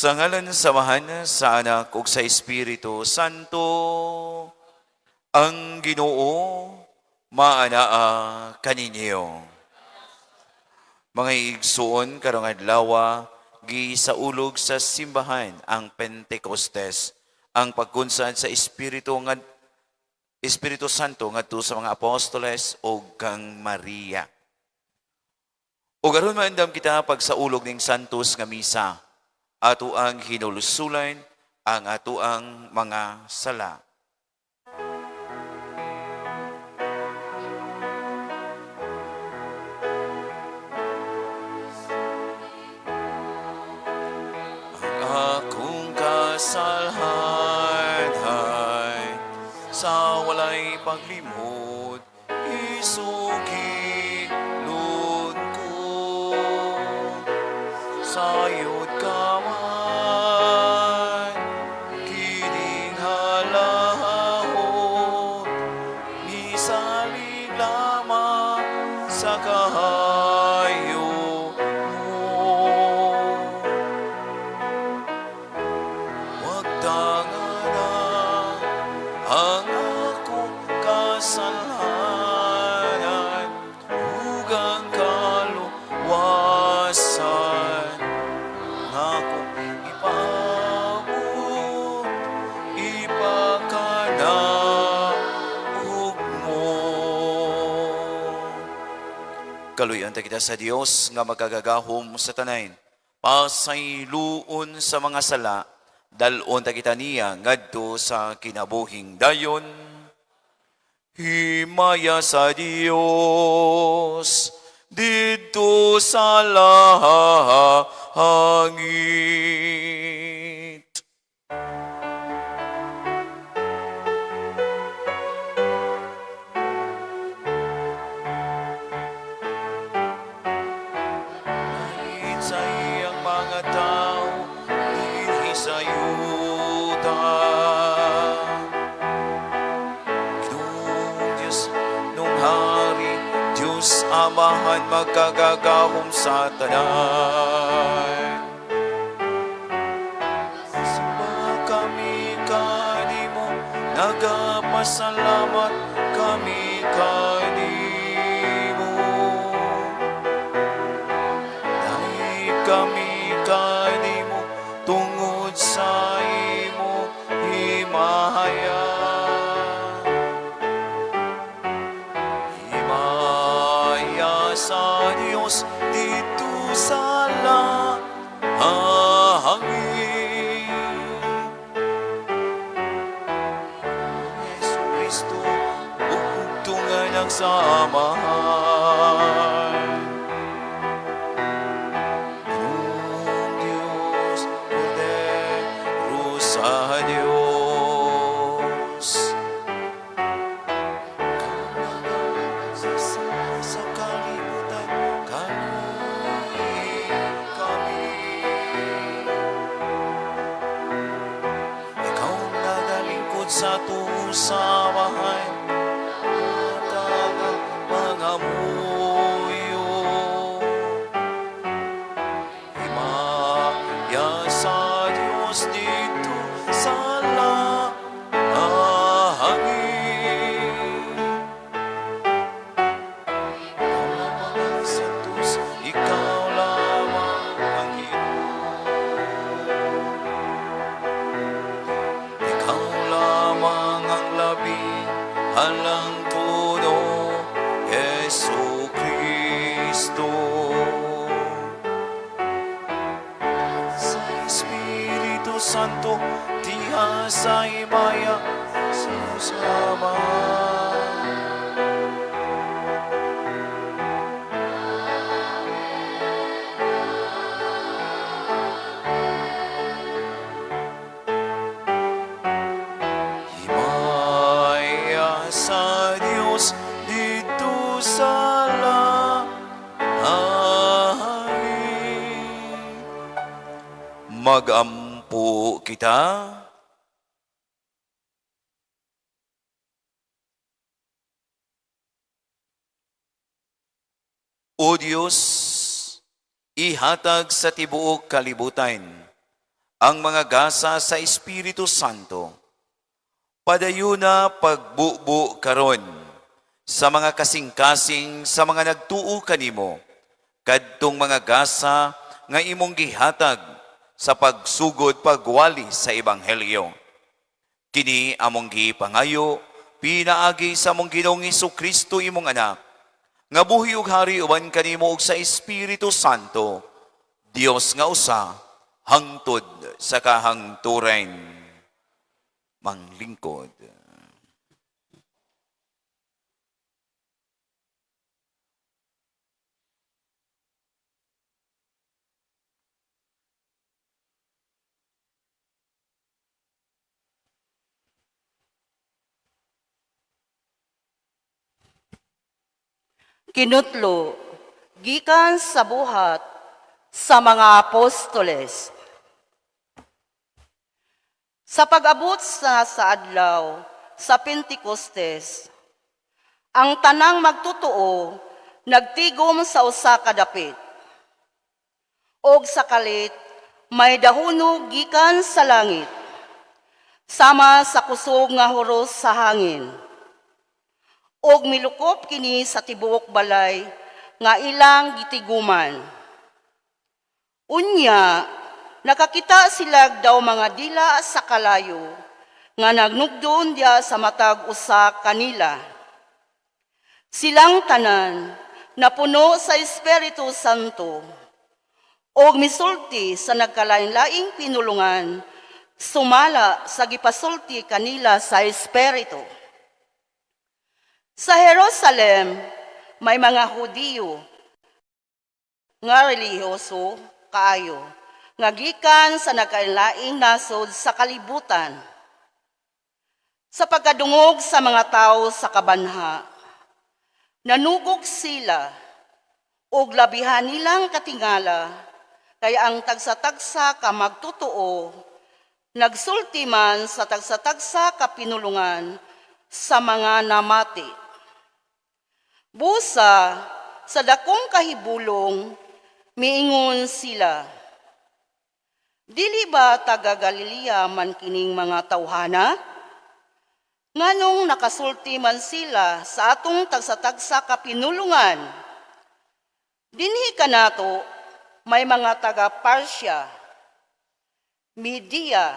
Sa ngalan sa Amahan, sa Anak ug sa Espiritu Santo, ang Ginoo maanaa kaninyo. Mga igsuon, karong adlaw gisaulog sa simbahan ang Pentecostes, ang pagkunsad sa Espiritu nga Espiritu Santo ngadto sa mga apostoles ug kang Maria. Ug aron maandam kita pagsaulog ning Santos nga misa, ato ang hinulsulan ang atoang mga sala. Ang akong kasalhan sa walay paglimot, isugilon ko. Sayod ka man, kining halahon, misalig lamang sa kahayo mo. Wag tangana ang akong kasalhanan ug ang kaluwasan nga akong ipaabot, ipakanaog mo. Kaluyan ta kita sa Dios nga makagagahom sa tanan. Pasayloon sa mga sala, dal-on ta kita niya ngadto sa kinabuhing dayon. Himaya sa Dios didto sa langit. Langit sa iyang mga tao dinhi sa yuta. Ginoong Diyos, nung hari, Diyos Amahan, magkagagahom sa tanan. Simba kami kanimo, nagapasalamat kami kanimo. Dahil kami kanimo tungod sa imo himaya. Himaya sa Dios didto sa langit. Yesu Kristo, bugtong anak sa Amahan. Ginoong Diyos, Kordero sa Diyos. Sa kalibutan, kaluoyi kami. Ikaw nagalingkod sa tuo sa Amahan, at ang pangamuyo. Himaya sa Diyos didto sa langit. Ikaw lamang ang Santos, ikaw lamang ang Ginoo. Ikaw lamang ang labing halang tuno, Yesu Kristo. Sa Espiritu Santo, diha sa himaya, sa Ama. Himaya sa Diyos didto sa langit. Magampo kita. O Diyos, ihatag sa tibuok kalibutan Ang mga gasa sa Espiritu Santo, padayuna pagbubu karon sa mga kasing-kasing sa mga nagtuo kanimo, kadtong mga gasa nga imong gihatag sa pagsugod pagwali sa Ebanghelyo. Kini among gipangayo pinaagi sa among Ginoong Hesukristo imong anak, nga buhi ug hari uban kanimo ug sa Espiritu Santo, Dios nga usa, hangtod sa kahangturan. Manglingkod. Kinutlo, gikan sa buhat sa mga apostoles. Sa pag-abot sa adlaw sa Pentecostes, ang tanang magtotoo nagtigom sa usa ka dapit. Og sa kalit may dahunog gikan sa langit, sama sa kusog nga huros sa hangin. Og milukop kini sa tibuok balay nga ilang gitiguman. Unya, nakakita sila daw mga dila sa kalayo nga nagnugdon diya sa matag usa kanila. Silang tanan napuno sa Espiritu Santo og misulti sa nagkalain-laing pinulungan sumala sa gipasulti kanila sa Espiritu. Sa Jerusalem, may mga Hudiyo nga relihiyoso kaayo, nga gikan sa nagkalain nasod sa kalibutan. Sa pagkadungog sa mga tao sa kabanha, nanugog sila og labihan nilang katingala, kay ang tagsa-tagsa ka magtotoo, nagsulti man sa tagsa-tagsa ka pinulungan sa mga namati. Busa, sa dakong kahibulong, miingon sila, dili ba taga Galilea man kining mga tawhana? Nganong nakasulti man sila sa atong tagsa-tagsa ka pinulungan? Dinhi kanato may mga taga Parsia, Media,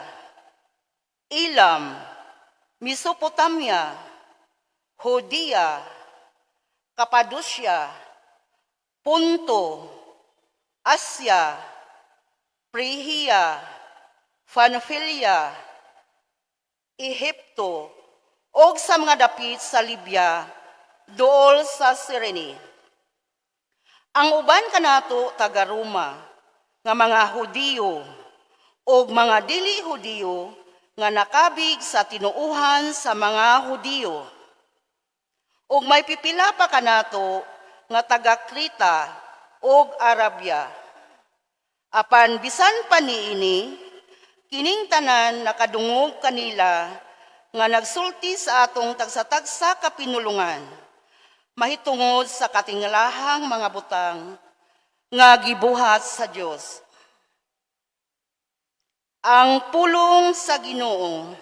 Elam, Mesopotamia, Judea, Cappadocia, Ponto, Asia, Phrygia, Pamphylia, Ehipto, og sa mga dapit sa Libya, duol sa Cyrene. Ang uban kanato taga Roma, nga mga Hudiyo og mga dili Hudiyo nga nakabig sa tinuohan sa mga Hudiyo. Og may pipila pa kanato nga taga Creta og Arabia. Apan bisan pa niini, kining tanan nakadungog kanila nga nagsulti sa atong tagsa-tagsa ka pinulungan, mahitungod sa katingalahang mga butang nga gibuhat sa Dios. Ang pulong sa Ginoo.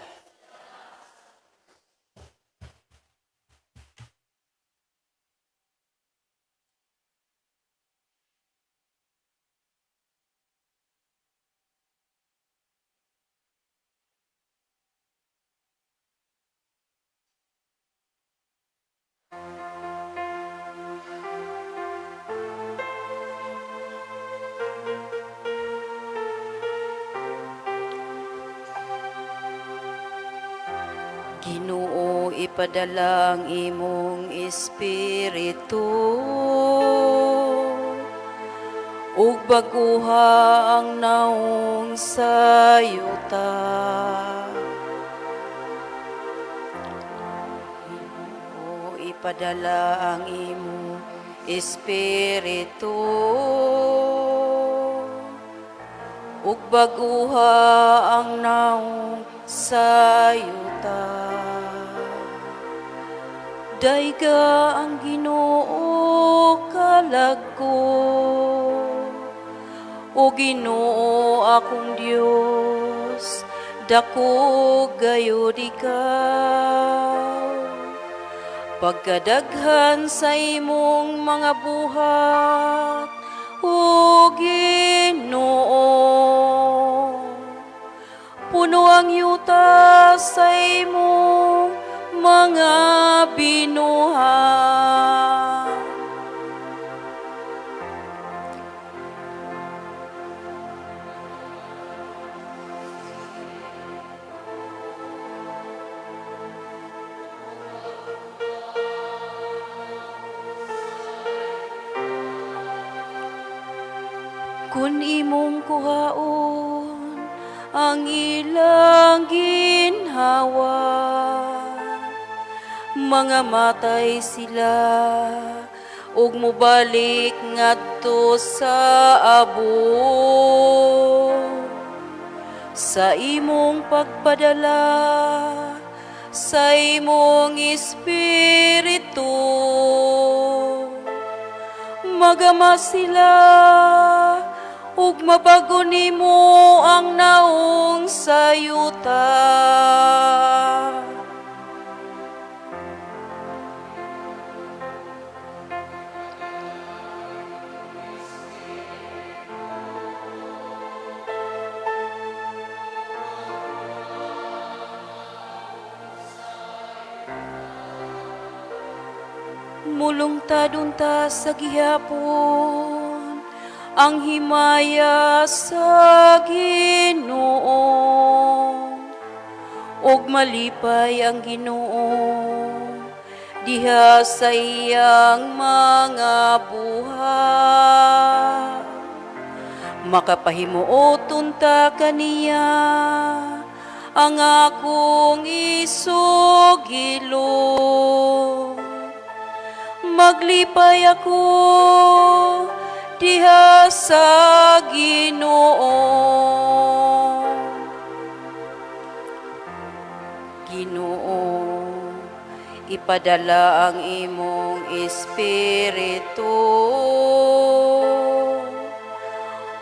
Ginoo, ipadala ang imong espiritu ug baguha ang naong sa yuta. Ginoo, ipadala ang imong espiritu ug baguha ang naong sa yuta. Dayga ang Ginoo kalag ko, o Ginoo akong Dios. Dios, dako gayud ikaw. Pagkadaghan sa imong mga buhat, o Ginoo, puno ang yuta sa imong mga binuhat. Kun imong kuhaon ang ilang ginhawa, mga matay sila ug mobalik ngadto sa abo. Sa imong pagpadala sa imong espiritu, magama sila ug mabago nimo ang naong sa yuta. Mulungtad unta sa gihapon ang himaya sa Ginoo, ug malipay ang Ginoo diha sa iyang mga buhat. Makapahimuot unta kaniya ang akong isugilon. Maglipay ako diha sa Ginoo. Ginoo, ipadala ang imong espiritu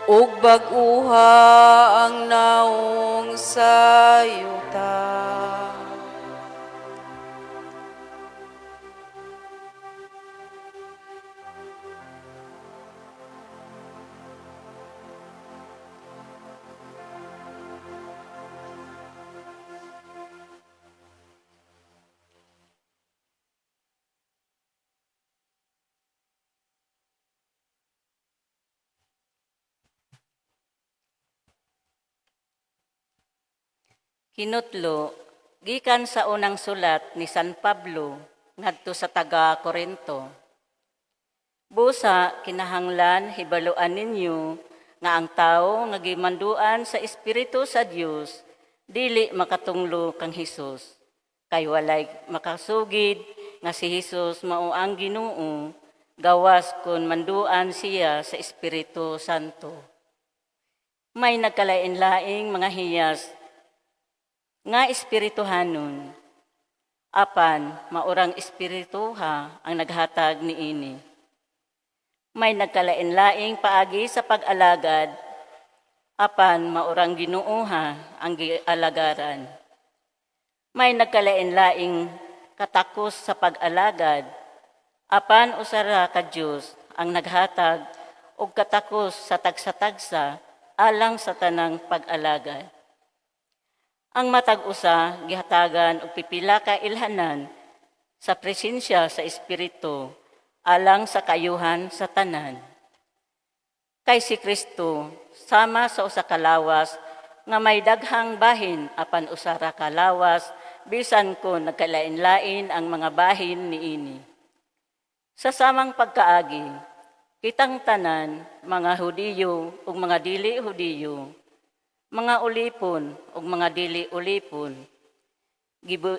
ug bag-uha ang naong sa yuta. Kinutlo, gikan sa unang sulat ni San Pablo ngadto sa taga Korinto. Busa kinahanglan hibaluan ninyo nga ang tawo nga gimanduan sa Espiritu sa Dios dili makatunglo kang Hesus. Kay walay makasugid nga si Hesus mao ang Ginoo gawas kon manduan siya sa Espiritu Santo. May nagkalain-laing mga hiyas nga espirituhanon, apan maurang espirituha ang naghatag niini. May nagkalain-laing paagi sa pag-alagad, apan maurang Ginooha ang gialagaran. May nagkalain-laing katakos sa pag-alagad, apan usara ka Dios ang naghatag og katakos sa tagsa-tagsa alang sa tanang pag-alagad. Ang matag usa gihatagan og pipila ka ilhanan sa presensya sa Espiritu alang sa kayuhan sa tanan. Kay si Kristo sama sa usa ka lawas nga may daghang bahin apan usa ra ka lawas bisan kon nagkalain-lain ang mga bahin niini. Sa samang pagkaagi, kitang tanan, mga Hudiyo ug mga dili Hudiyo, mga ulipon ug mga dili ulipon,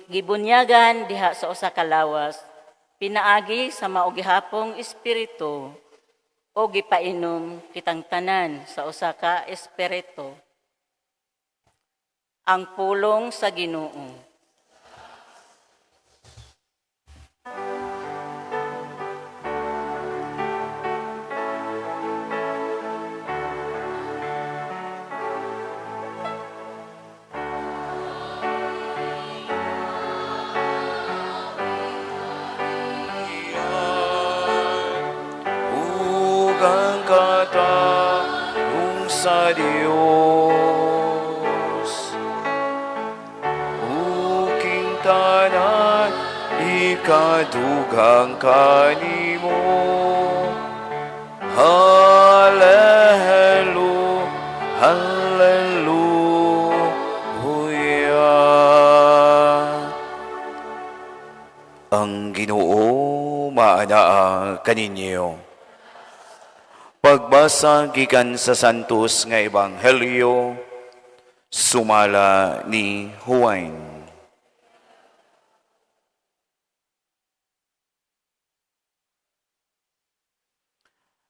gibunyagan diha sa usa ka lawas, pinaagi sa mao gihapong espiritu o gipainom kitang tanan sa usa ka espiritu. Ang pulong sa Ginoo. sa Dios. Ug kining tanan ikadugang kanimo. Hallelujah, hallelujah. Ang Ginoo maanaa kaninyo. Pagbasa gikan sa Santos nga Ebanghelyo sumala ni Juan.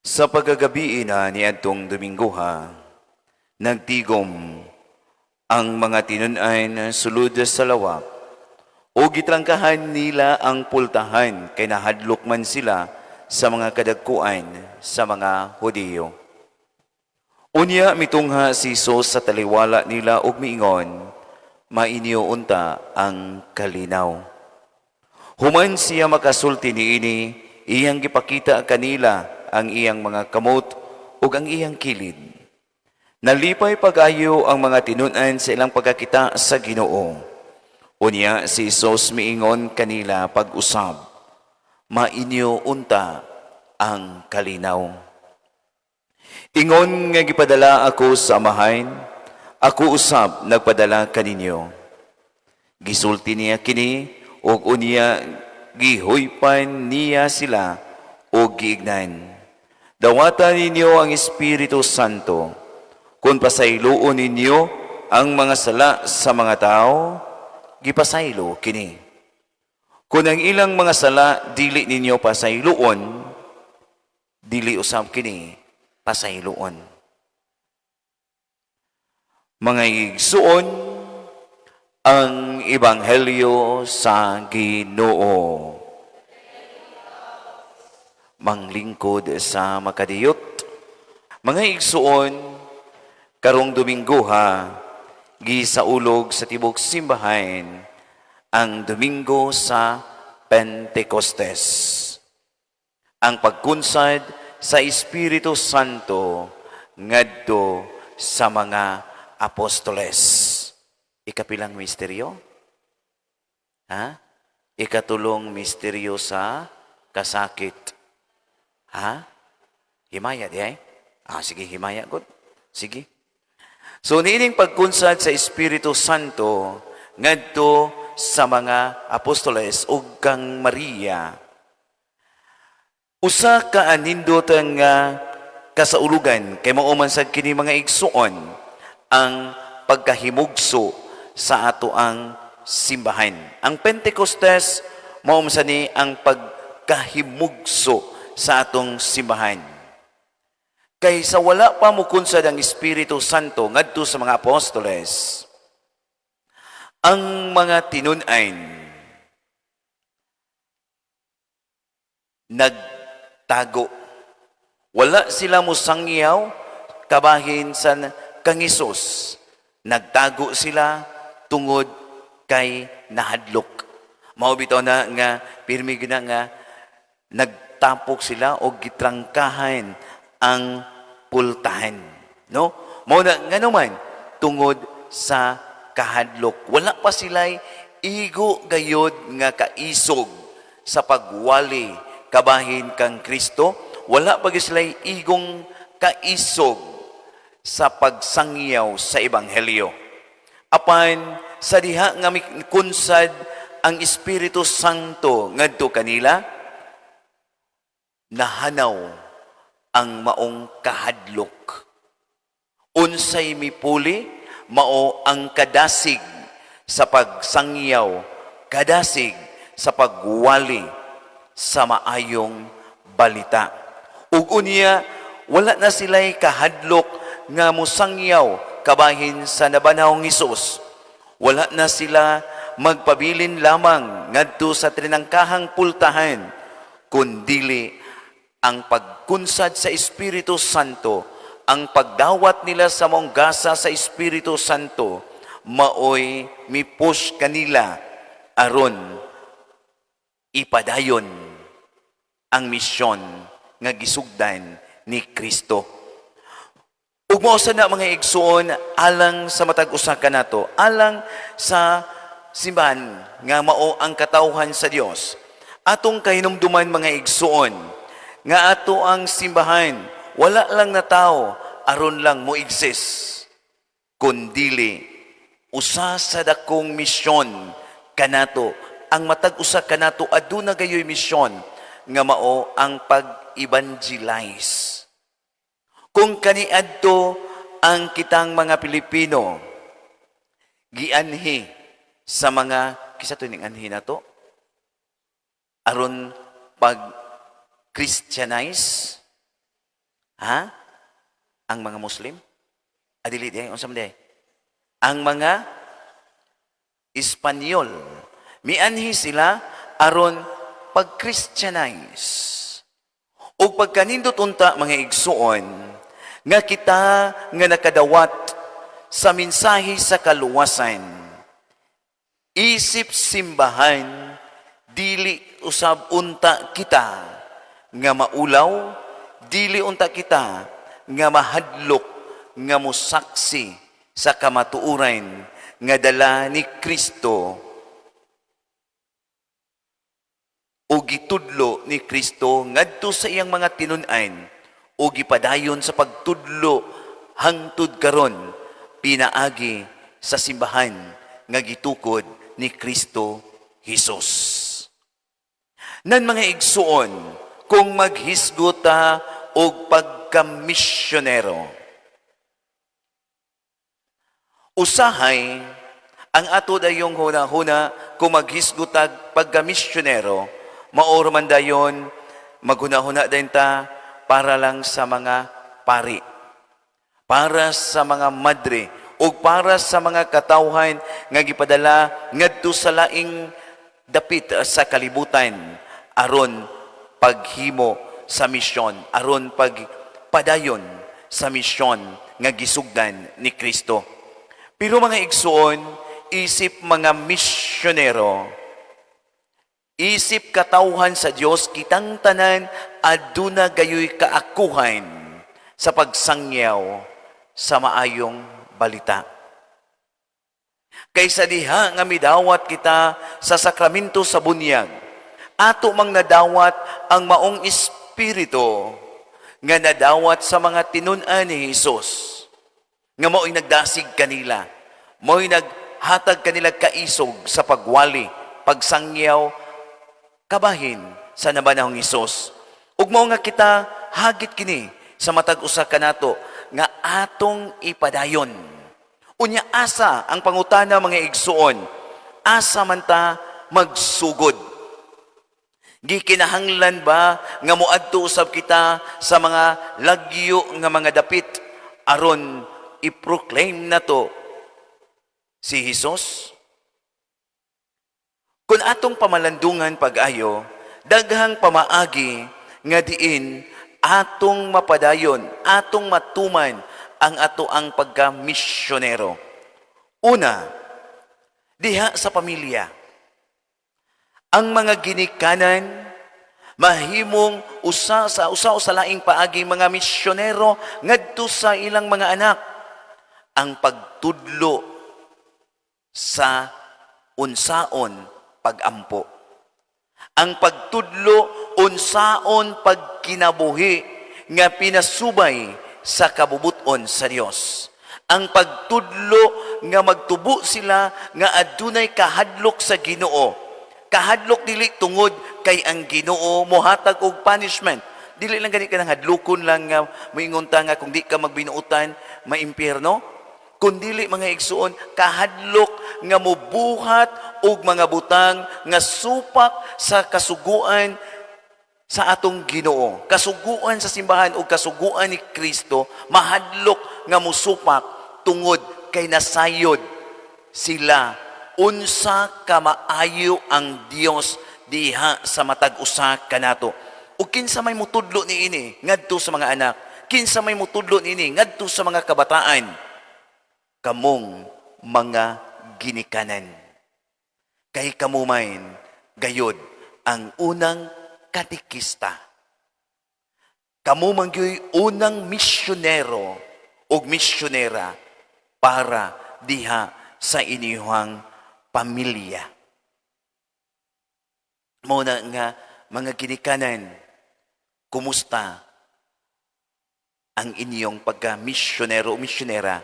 Sa pagkagabii na niadtong Dominggoha, nagtigom ang mga tinun-an sulod sa lawak o gitrangkahan nila ang pultahan kay nahadlok man sila sa mga kadagkuan sa mga Hudiyo. Unya mitungha si Hesus sa taliwala nila ug miingon, "Mainyo unta ang kalinaw." Human siya makasulti niini, iyang gipakita kanila ang iyang mga kamot ug ang iyang kilid. Nalipay pag-ayo ang mga tinun-an sa ilang pagkakita sa Ginoo. Unya si Hesus miingon kanila pag-usab, "Mainyo unta ang kalinaw. Ingon nga gipadala ako sa Amahan, ako usab nagpadala kaninyo." Gisulti niya kini ug unya gihuypan niya sila ug giingnan, "Dawata ninyo ang Espiritu Santo. Kung pasayloon ninyo ang mga sala sa mga tao, gipasaylo kini. Kung ang ilang mga sala dili ninyo pasayloon, dili usab kini pasayloon." Mga igsuon, ang Ebanghelyo sa Ginoo. Manglingkod sa makadiyot. Mga igsuon, karong Domingo ha, gisaulog sa tibok simbahan ang Domingo sa Pentecostes. Ang pagkunsad sa Espiritu Santo ngadto sa mga apostoles. Ikapilang misteryo? Ha? Ikatulong misteryo sa kasakit. Ha? Himaya di ay? Ah, sige, himaya. Good. Sige. So, niining pagkunsad sa Espiritu Santo ngadto sa mga apostoles ug kang Maria, usa ka anindot nga kasaulugan kay mao man sad kini, mga igsuon, ang pagkahimugso sa ato ang simbahan. Ang Pentecostes mao man sad ni ang pagkahimugso sa atong simbahan. Kay sa wala pa mukunsad ang Espiritu Santo ngadto sa mga apostoles, ang mga tinun-an nagtago. Wala sila musangyaw kabahin sa kang Hesus. Nagtago sila tungod kay nahadlok. Mao bitaw na nga pirmi gina nga nagtapok sila og gitrangkahan ang pultahan, no? Mao na ngano man tungod sa kahadlok. Wala pa sila'y igo gayod nga kaisog sa pagwali kabahin kang Kristo. Wala pa gyud sila'y igong kaisog sa pagsangyaw sa ebanghelyo. Apan sa diha nga mikunsad ang Espiritu Santo ngadto kanila, nahanaw ang maong kahadlok. Unsay mipuli, mao ang kadasig sa pagsangyaw, kadasig sa pagwali sa maayong balita. Ug unya, wala na sila'y kahadlok nga musangyaw kabahin sa nabanhawng Hesus. Wala na sila magpabilin lamang ngadto sa trinangkahang pultahan, kundili ang pagkunsad sa Espiritu Santo, ang pagdawat nila sa maong gasa sa Espiritu Santo, maoy mipush kanila aron ipadayon ang misyon nga gisugdan ni Kristo. Ug mao sa na, mga igsuon, alang sa matag usa kanato, alang sa simbahan nga mao ang katawhan sa Dios. Atong kahinumduman, mga igsuon, nga ato ang simbahan wala lang na tao aron lang mo exist, kundili usa sa dakong misyon kanato. Ang matag usa kanato aduna gayoy misyon nga mao ang pag-evangelize. Kung kaniadto ang kitang mga Pilipino gianhi sa mga, kinsa to ning anhi nato aron pag Christianize, ha, ang mga Muslim, adili diay, unsa man diay ang mga Espanyol? Mianhi sila aron pag Christianize. Ug pagkanindot unta, mga igsuon, nga kita nga nakadawat sa mensahe sa kaluwasan, isip simbahan, dili usab unta kita nga maulaw, dili unta kita nga mahadlok nga mosaksi sa kamatuoran nga dala ni Kristo o gitudlo ni Kristo ngadto sa iyang mga tinun-an o gipadayon sa pagtudlo hangtod karon pinaagi sa simbahan nga gitukod ni Kristo Jesus. Nan, mga igsuon, kung maghisgot ta og pagkamisyonero, usahay ang ato dayong huna-huna kung maghisgot tag pagkamisyonero, mao man dayon maghuna-huna din ta para lang sa mga pari, para sa mga madre, ug para sa mga katawhan nga gipadala ngadto sa laing dapit sa kalibutan aron paghimo sa misyon, aron pagpadayon sa misyon nga gisugdan ni Kristo. Pero, mga igsuon, isip mga misyonero, isip katawhan sa Dios, kitang tanan aduna gayoy kaakuhan sa pagsangyaw sa maayong balita. Kaysa diha nga midawat kita sa sakramento sa bunyag, ato mang nadawat ang maong espiritu nga nadawat sa mga tinun-an ni Hesus, nga mao'y nagdasig kanila, mao'y naghatag kanila kaisog sa pagwali, pagsangyaw, kabahin sa nabanahong Hesus. Ug mao nga kita hagit kini sa matag usa kanato nga atong ipadayon. Unya, asa ang pangutana, mga igsuon? Asa man ta magsugod? Gikinahanglan ba nga moadto usab kita sa mga lagyo nga mga dapit aron i-proclaim nato si Hesus? Kung atong pamalandungan pag-ayo, daghang pamaagi nga diin atong mapadayon, atong matuman ang ato ang pagka-misyonero. Una, diha sa pamilya. Ang mga ginikanan mahimong usa sa laing paagi mga misyonero ngadto sa ilang mga anak, ang pagtudlo sa unsaon pagampo. Ang pagtudlo unsaon pagkinabuhi nga pinasubay sa kabubuton sa Dios. Ang pagtudlo nga magtubo sila nga adunay kahadlok sa Ginoo. Kahadlok dili tungod kay ang Ginoo mohatag og punishment. Dili lang gani kanang hadlokon lang nga moingon ta nga kung di ka magbinuotan, maimpyerno. Kundili, mga igsuon, kahadlok nga mubuhat og mga butang nga supak sa kasuguan sa atong Ginoo, kasuguan sa simbahan o kasuguan ni Kristo, mahadlok nga musupak tungod kay nasayod sila unsa ka maayo ang Dios diha sa matag usa kanato. Ug kinsa may mutudlo niini ngadto sa mga anak? Kinsa may mutudlo niini ngadto sa mga kabataan? Kamong mga ginikanan. Kay kamo man gayod ang unang katekista. Kamo man gyud unang misyonero. ug misyonera para diha sa inyong pamilya. Mao na nga, mga ginikanan, kumusta ang inyong pagka-misyonero o misyonera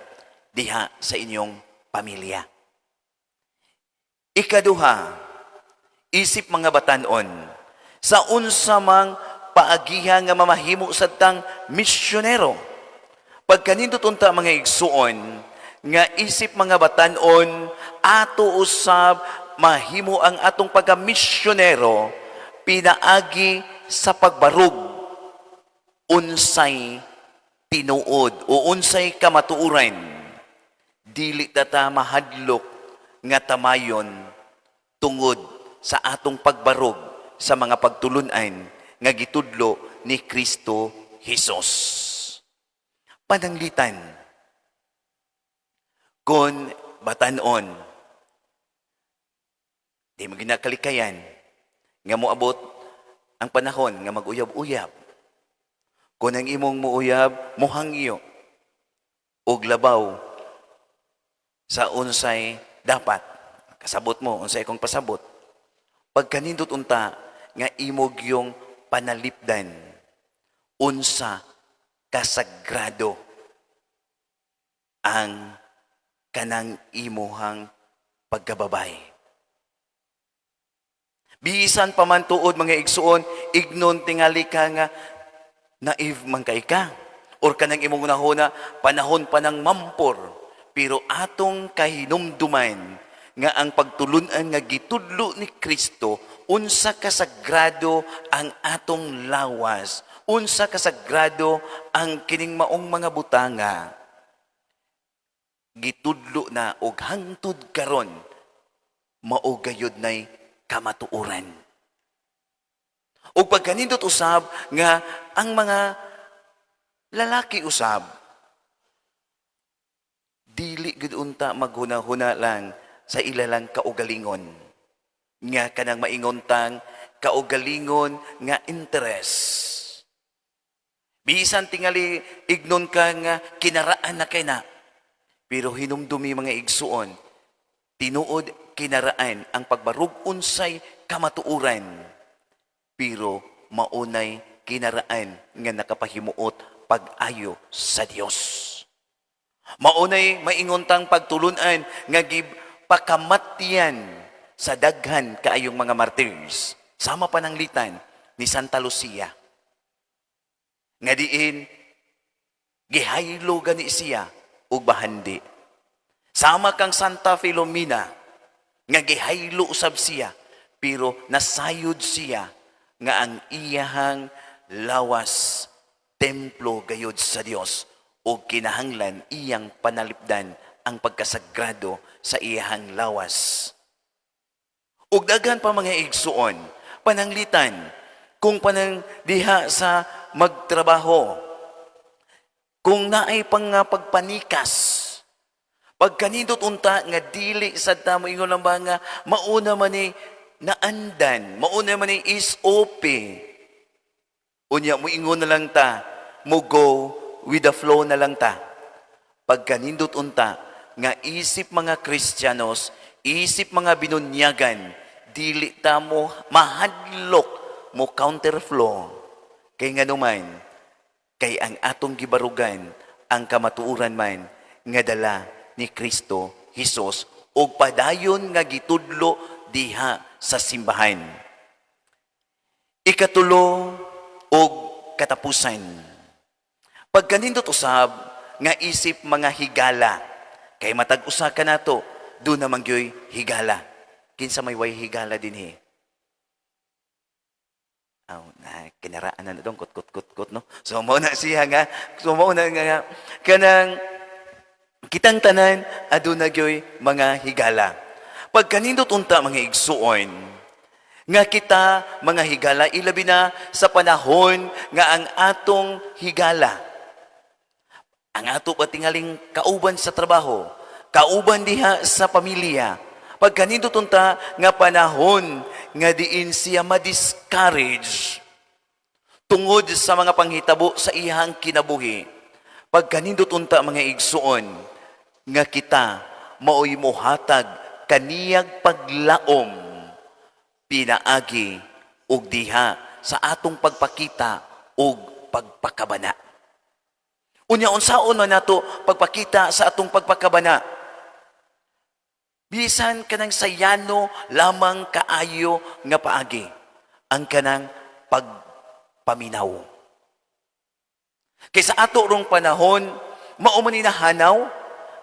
diha sa inyong pamilya? Ikaduha, isip mga batanon, sa unsa mang paagiha nga mamahimo sa tang misyonero? Pagkanindot unta, mga igsuon, nga isip mga batanon, ato usab mahimo ang atong pagka-misyonero pinaagi sa pagbarug unsay tinuod o unsay kamatuoran. Dili ta ta mahadlok nga tamayon tungod sa atong pagbarog sa mga pagtulunan nga gitudlo ni Kristo Jesus. Pananglitan, kung batanon, di mo ginakalikayan nga moabot ang panahon nga mag-uyab-uyab. Kung ang imong muuyab, muhangyo og labaw sa unsay dapat. Kasabot mo, unsay kong pasabot. Pagkanindot unta nga imong yung panalipdan, unsa kasagrado ang kanang imuhang pagkababay. Bisan pa man tuod, mga igsuon, ignon tingali ka nga naive man kay ka. Or kanang imong nahuna, panahon pa ng mampor. Pero atong kahinumduman nga ang pagtulunan nga gitudlo ni Kristo, unsa kasagrado ang atong lawas, unsa kasagrado ang kining maong mga butanga. Gitudlo na og hangtod karon mao gayud nay kamatuoran. Ug pagkanindot usab nga ang mga lalaki usab, dili gud unta maghuna-huna lang sa ilalang kaugalingon nga kanang maingon tang kaugalingon nga interest. Bisan tingali ignon ka nga kinaraan na kay na, pero hinumdumi, mga igsuon, tinuod kinaraan ang pagbarug unsay kamatuoran, pero maunay kinaraan nga nakapahimuot pag-ayo sa Dios. Maunay maingon tang pagtulunan nga gipakamatyan sa daghan kaayong mga martyrs. Sama pananglitan ni Santa Lucia. Nga diin gihaylo gani siya ug bahandi. Sama kang Santa Filomena nga gihaylo usab siya, pero nasayod siya nga ang iyahang lawas templo gayod sa Dios ug kinahanglan iyang panalipdan ang pagkasagrado sa iyahang lawas. Ug daghan pa, mga igsuon, pananglitan kung panang diha sa magtrabaho, kung naay pang nga pagpanikas, pagkanindot unta nga dili sad ta mo ingon lang ba nga mauna man ni naandan, mauna man ni SOP. Unya mo ingon na lang ta, mo go with the flow na lang ta. Pagkanindot unta nga isip mga Kristiyanos, isip mga binunyagan, dili ta mo mahadlok mo counterflow. Kay nganuman, kay ang atong gibarugan ang kamatuoran man nga dala ni Kristo Jesus ug padayon nga gitudlo diha sa simbahan. Ikatulo og katapusan. Pagkanindot usab nga isip mga higala, kay matag usa ka nato, duna man gyoy higala. Kinsa may way higala dinhi? Aw, na kinaraan na dong kut kut kut kut, no. So mao na siya nga, so mao na nga kanang kitang tanan aduna gyoy mga higala. Pagkanindot unta, mga igsuon, nga kita mga higala, ilabi na sa panahon nga ang atong higala, ang ato patingaling kauban sa trabaho, kauban diha sa pamilya. Pagkanindot unta nga panahon nga diin siya ma-discourage tungod sa mga panghitabo sa iyang kinabuhi. Pagkanindot unta, mga igsuon, nga kita maoy mohatag kaniyag paglaom pinaagi og diha sa atong pagpakita og pagpakabana. Unya, unsaon man nato pagpakita sa atong pagpakabana? Bisan kanang sayano lamang kaayo nga paagi, ang kanang pagpaminaw. Kay sa ato rong panahon, mao man ni nahanaw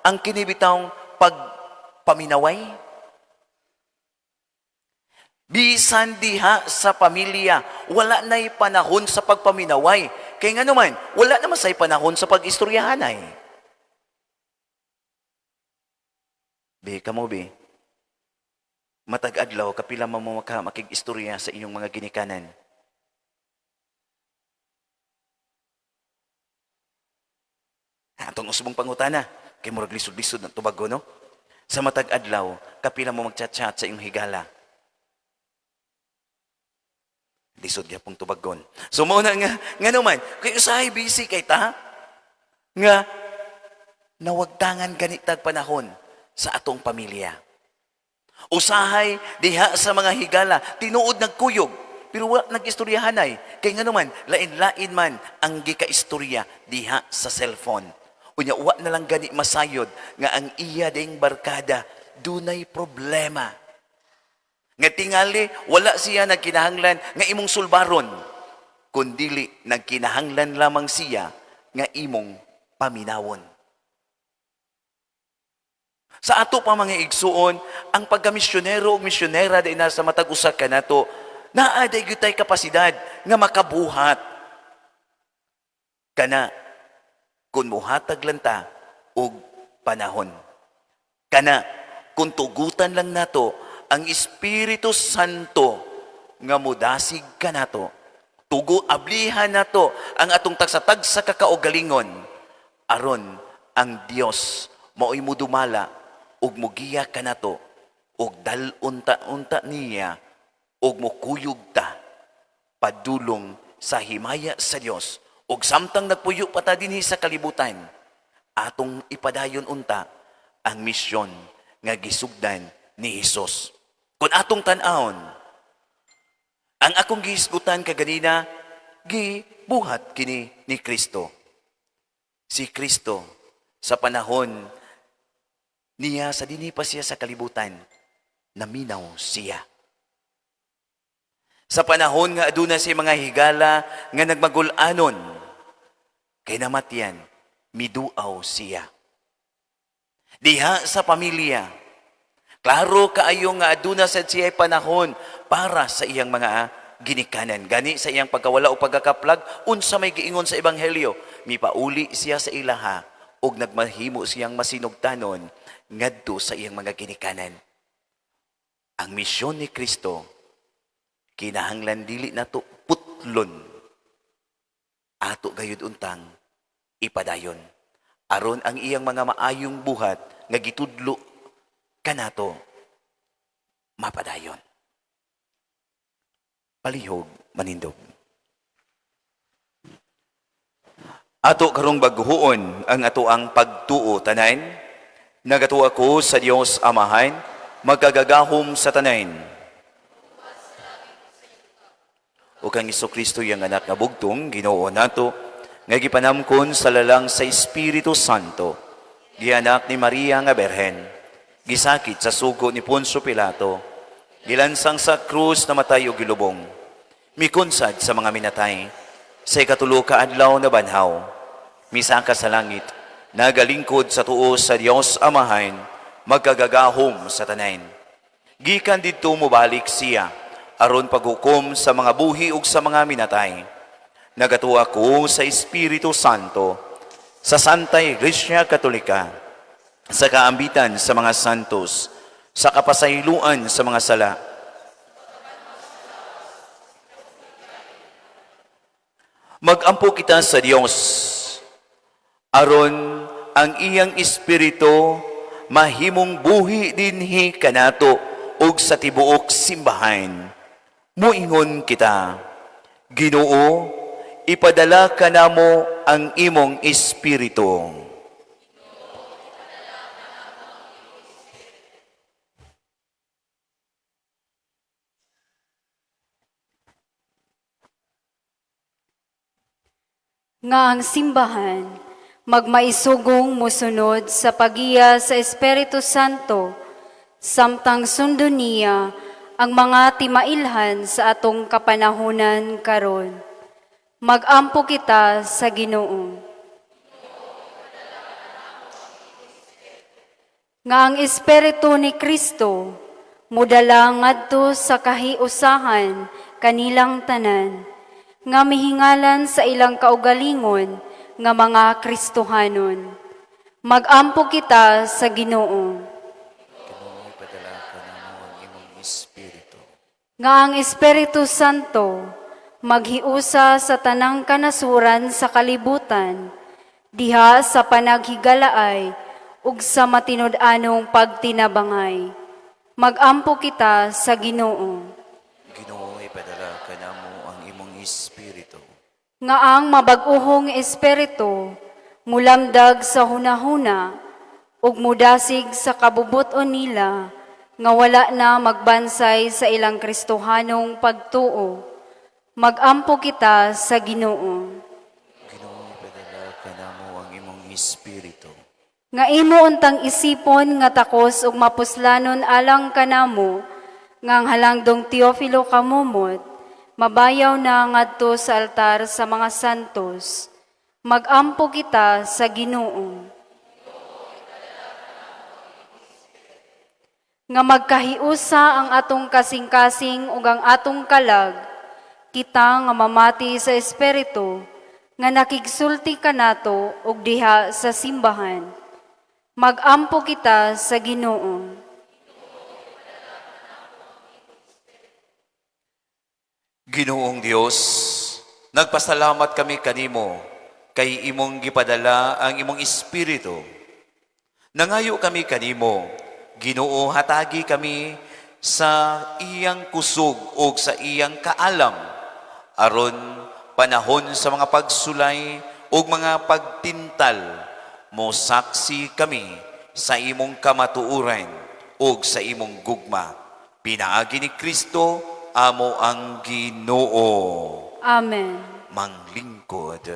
ang kini bitawng pagpaminaway. Bisan diha sa pamilya, wala na'y panahon sa pagpaminaway. Kay nga naman, wala naman sa'y panahon sa pag-istoryahanay. Be, kamo be, matag adlaw, kapila man mo makig-istorya sa inyong mga ginikanan? Atong usbong pangutana, kay murag lisod-lisod na tubago, no? Sa matag adlaw, kapila mo magchat-chat sa iyong higala? Lisod gyapong tubagon. So mao na nga, nga naman, kay usahay busy kay ta, nga nawagtangan ganitag panahon sa atong pamilya. Usahay diha sa mga higala, tinuod nagkuyog, pero wa nag-istoryahanay. Kay nga naman, lain-lain man ang gikaistorya diha sa cellphone. Unya, wa na lang gani masayod nga ang iya ding barkada dunay problema. Nga tingali, wala siya nagkinahanglan nga imong sulbaron, kundili nagkinahanglan lamang siya nga imong paminawon. Sa ato pa, mga igsuon, ang pagkamisyonero o misyonera di na sa matag usa kanato, naa day gyud tay kapasidad nga makabuhat. Kana kung muhatag lang ta og panahon. Kana kung tugutan lang nato ang Espiritu Santo nga mudasig kanato. Tugo ablihan nato ang atong tagsa-tagsa ka kaugalingon aron ang Dios maoy mudumala ug mugiya kanato ug dal-on ta unta niya ug mukuyog ta padulong sa himaya sa Dios. Ug samtang nagpuyo pa ta dinhi sa kalibutan, atong ipadayon unta ang misyon nga gisugdan ni Hesus. Kung atong tan-awon, ang akong gihisgutan kaganina, gibuhat kini ni Kristo. Si Kristo sa panahon niya sa dinhi pa siya sa kalibutan, naminaw siya. Sa panahon nga aduna siya mga higala nga nagmagul-anon, kay namatyan, miduaw siya. Diha sa pamilya, klaro kaayo nga aduna sad siya panahon para sa iyang mga ginikanan. Gani sa iyang pagkawala o pagkakaplag, unsa may giingon sa ebanghelyo, mipauli siya sa ilaha ug nagmahimo siyang masinugtanon ngadto sa iyang mga ginikanan. Ang misyon ni Kristo kinahanglan dili nato putlon, ato gayud untang ipadayon aron ang iyang mga maayong buhat nga gitudlo kanato mapadayon. Palihog manindog. Ato karong baghuon ang ato ang pagtuo tanan. Nagatuo ako sa Dios Amahan, magagagahom sa tanan, ug kang Kristo iyang anak nga bugtong, Ginoo nato, nga gipanamkon sa lalang sa Espiritu Santo, gianak ni Maria nga Berhen, gisakit sa sugo ni Poncio Pilato, gilansang sa krus, namatay ug gilubong, mikunsad sa mga minatay, sa ikatulo ka adlaw nabanhaw, misaka sa langit, nagalingkod sa tuo sa Dios Amahan, magkagagahom sa tanan. Gikan didto mobalik siya aron paghukom sa mga buhi ug sa mga minatay. Nagatuo ako sa Espiritu Santo, sa Santa Iglesia Katolika, sa kaambitan sa mga santos, sa kapasayloan sa mga sala, Magampo kita sa Dios aron ang iyang espiritu mahimong buhi dinhi kanato ug sa tibuok simbahan. Muingon kita, Ginoo, Ipadala kanamo ang imong Espiritu. Nga ang simbahan magmaisugong mosunod sa pagiya sa Espiritu Santo samtang sundon niya ang mga timailhan sa atong kapanahunan karon. Magampo kita sa Ginoo. Nga ang Espiritu ni Kristo modala ngadto sa kahiusahan kanilang tanan nga mihingalan sa ilang kaugalingon nga mga Kristohanon. Magampo kita sa Ginoo. Ginoo, ipadala kanamo ang imong Espiritu. Nga ang Espiritu Santo maghiusa sa tanang kanasuran sa kalibutan diha sa panaghigalaay ug sa matinud-anong pagtinabangay. Magampo kita sa Ginoo. Ginoo, ipadala kanamo ang imong Espiritu. Nga ang mabag-uhong espiritu mulamdag sa hunahuna ug mudasig sa kabubut-on nila nga wala na magbansay sa ilang Kristohanong pagtuo. Magampo kita sa Ginoo. Ginoo, ipadala kanamo ang imong Espiritu. Nga imo untang isipon nga takos ug mapuslanon alang kanamo nga ang halangdong Teofilo Camomot mabayaw na ngadto sa altar sa mga santos. Magampo kita sa Ginoo. Nga magkahiusa ang atong kasing-kasing ug ang atong kalag, kita nga mamati sa Espiritu nga nakigsulti kanato og diha sa simbahan. Magampo kita sa Ginoo. Ginoong Dios, nagpasalamat kami kanimo kay imong gipadala ang imong Espiritu. Nangayo kami kanimo, Ginoo, hatagi kami sa iyang kusog o sa iyang kaalam aron panahon sa mga pagsulay ug mga pagtintal, mosaksi kami sa imong kamatuoran ug sa imong gugma. Pinaagi ni Kristo amo ang Ginoo. Amen. Manglingkod.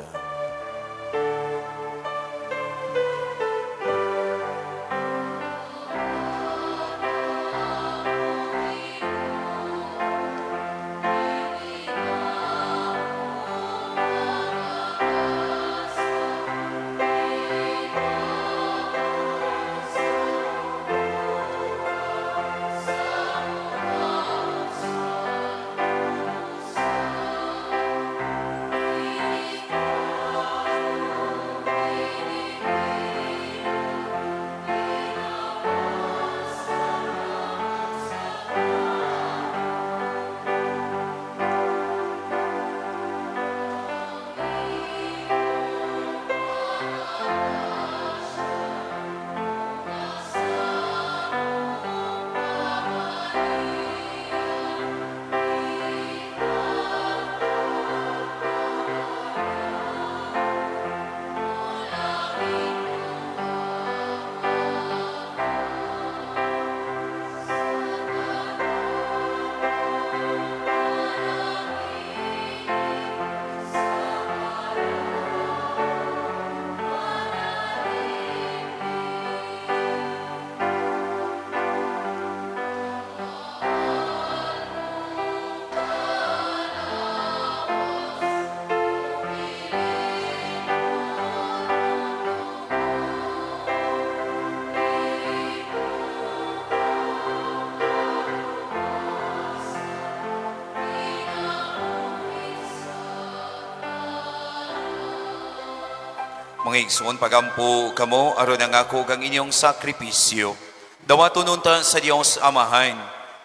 Mga igsoon, pagampo kamo aron ang ako kang inyong sakripisyo. Dawaton unta sa Dios Amahan,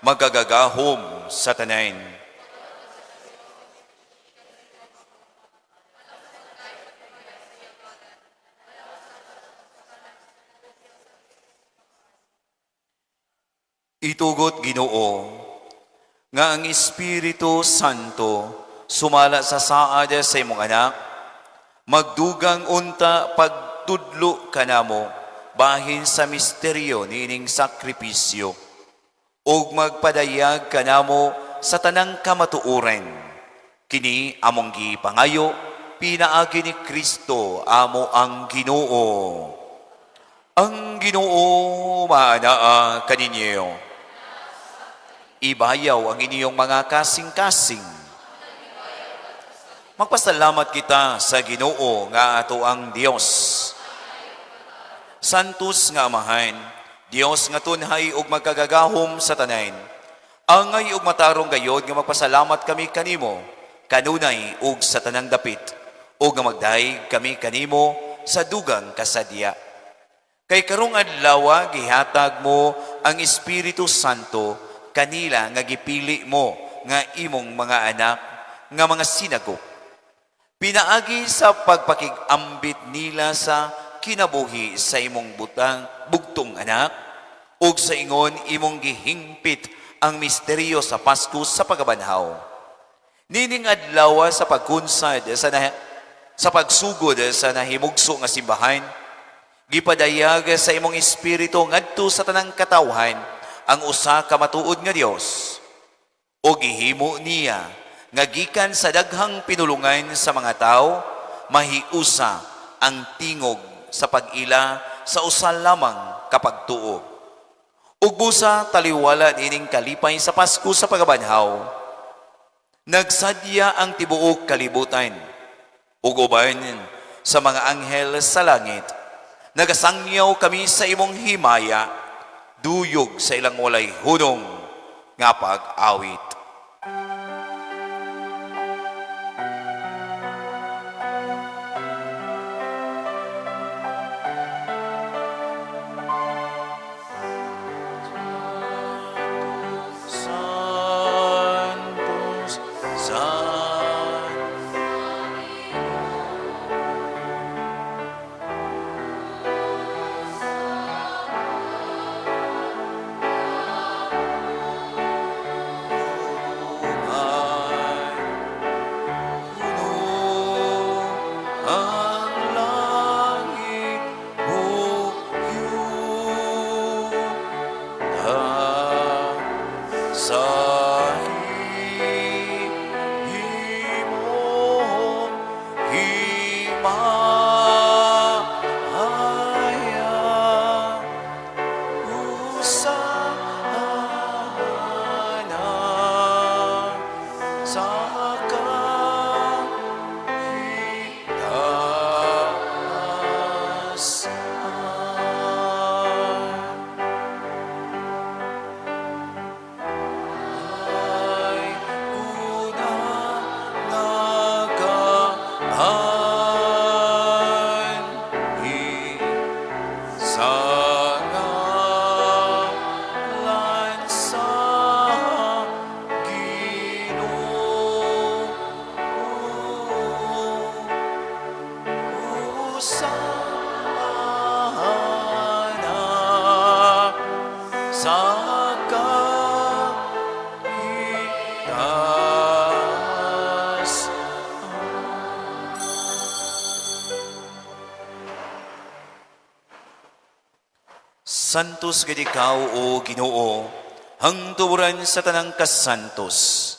magagagahom sa tanan. Itugot, Ginoo, nga ang Espiritu Santo sumala sa saad sa imong anak, magdugang unta pagtudlo kanamo bahin sa misteryo niining sakripisyo, ug magpadayag kanamo sa tanang kamatuoran. Kini among gipangayo pinaagi ni Kristo amo ang Ginoo. Ang Ginoo maanaa kaninyo. Ibayaw ang inyong mga kasing-kasing. Magpasalamat kita sa Ginoo nga ato ang Dios. Santos nga Amahan, Dios nga tunhay ug magkagagahom sa tanan. Angay ug matarong gayod nga magpasalamat kami kanimo, kanunay ug sa tanang dapit, ug nga magdayeg kami kanimo sa dugang kasadya. Kay karong adlaw gihatag mo ang Espiritu Santo kanila nga gipili mo nga imong mga anak nga mga sinagop. Pinaagi sa pagpakig-ambit nila sa kinabuhi sa imong butang bugtong anak ug sa ingon imong gihingpit ang misteryo sa Pasko sa pagkabanhaw. Nining adlaw sa pagkunsad sa pagsugod sa nahimugso nga simbahan, gipadayag sa imong espiritu ngadto sa tanang katawhan ang usa ka matuod nga Dios. O gihimo niya nga gikan sa daghang pinulungan sa mga tao, mahiusa ang tingog sa pag-ila sa usa lamang ka pagtuo. Ug busa taliwala nining kalipay sa Pasko sa pagabanhaw, nagsadya ang tibuok kalibutan ug uban sa mga anghel sa langit, nagasangyaw kami sa imong himaya, duyog sa ilang walay hunong nga pag-awit. Santos, Santos. Puno ang langit ug yuta sa imong himaya. Hosana sa kahitaas. Ay una nagaanhi sa ngalan sa Ginoo. Hosana sa kahitaas. Santos gid ikaw, O Ginoo, hangturan sa tanang kasantos.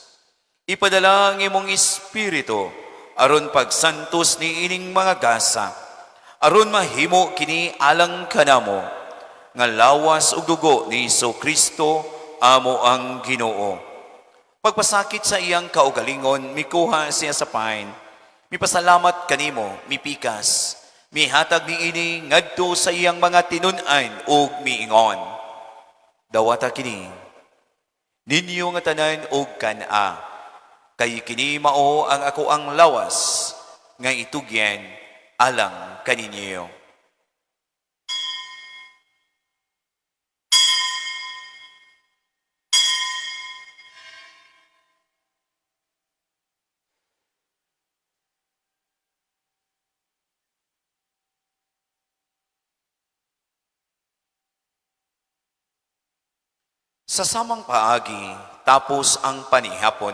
Ipadala ang imong espiritu aron pagsantos ni ining mga gasa, aron mahimo kini alang kanamo nga lawas ug dugo ni Kristo amo ang Ginoo. Pagpasakit sa iyang kaugalingon, mikuha siya sa pain. Mipasalamat kanimo, mipikas. Mihatag niini ngadto sa iyang mga tinun-an ug miingon: "Dawata kini ninyo nga tanan og kan-a, kay kini mao ang ako ang lawas nga itugyan alang kaninyo." Sa samang paagi, tapos ang panihapon,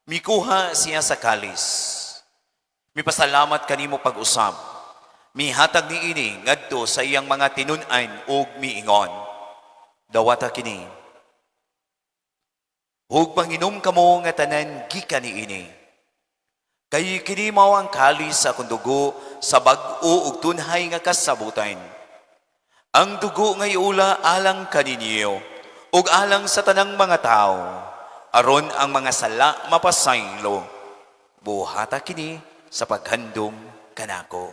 Mikuha siya sa kalis. Mipasalamat kanimo pag-usab. Mihatag niini ngadto sa iyang mga tinun-an ug miingon: "Dawata kini. Ug panginom kamo nga tanan gikan niini. Kay kini mao ang kalis sa akong dugo sa bag-o ug tunhay nga kasabutan. Ang dugo nga iula alang kaninyo ug alang sa tanang mga tawo aron ang mga sala mapasaylo. Buhata kini sa paghandom kanako."